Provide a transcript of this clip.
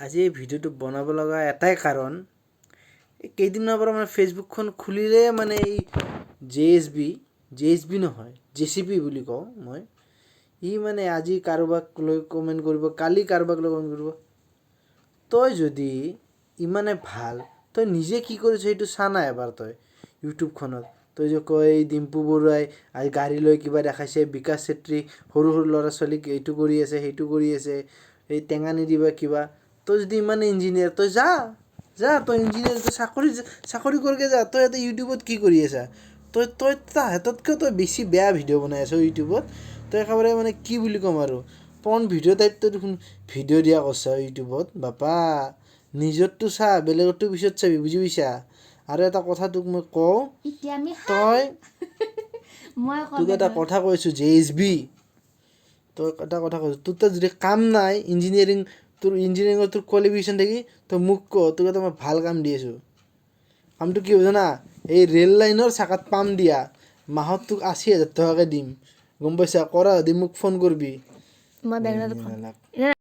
আজি এই ভিডিঅ'টো বনাব লগা এটাই কাৰণ, এই কেইদিনমানৰ পৰা মানে ফেচবুকখন খুলিলে মানে এই J S B, J S B নহয়, জে চি পি বুলি কওঁ মই। ই মানে আজি কাৰোবাক লৈ কমেণ্ট কৰিব, কালি কাৰোবাক লৈ কমেণ্ট কৰিব। তই যদি ইমানে ভাল, তই নিজে কি কৰিছ সেইটো চা না এবাৰ। তই ইউটিউবখনত তই যে কয়, এই ডিম্পু বৰুৱাই আজি গাড়ী লৈ কিবা দেখাইছে, বিকাশ চেত্ৰী সৰু সৰু ল'ৰা ছোৱালীক এইটো কৰি আছে, সেইটো কৰি আছে, এই টেঙা নিদিবা কিবা। তই যদি ইমানে ইঞ্জিনিয়াৰ, তই যা যা, তই ইঞ্জিনিয়াৰ, তই চাকৰি চাকৰি কৰগে যা। তই ইয়াতে ইউটিউবত কি কৰি আছা? তই তাহাঁততকৈও তই বেছি বেয়া ভিডিঅ' বনাই আছ ইউটিউবত। তই একেবাৰে মানে কি বুলি ক'ম আৰু, পৰ্ণ ভিডিঅ' টাইপ তই দেখোন ভিডিঅ' দিয়া কৰছা ইউটিউবত। বাপা, নিজৰটো চা, বেলেগৰটো পিছত চাবি, বুজি পাইছা? আৰু এটা কথা তোক মই কওঁ। এতিয়া আমি তই মই তোক এটা কথা কৈছোঁ জে এছ বি, তই এটা কথা কৈছোঁ, তোৰ তাত যদি কাম নাই, ইঞ্জিনিয়াৰিং, তোৰ ইঞ্জিনিয়াৰিঙৰ তোৰ কোৱালিফিকেশ্যন থাকি, তই মোক ক, তোক এটা মই ভাল কাম দি আছোঁ। কামটো কি হ'ব জানা? এই ৰেল লাইনৰ চাকাত পাম দিয়া। মাহত তোক 80,000 টকাকৈ দিম, গম পাইছা? কৰা যদি মোক ফোন কৰিবি। মই বেংগলত নালাগ।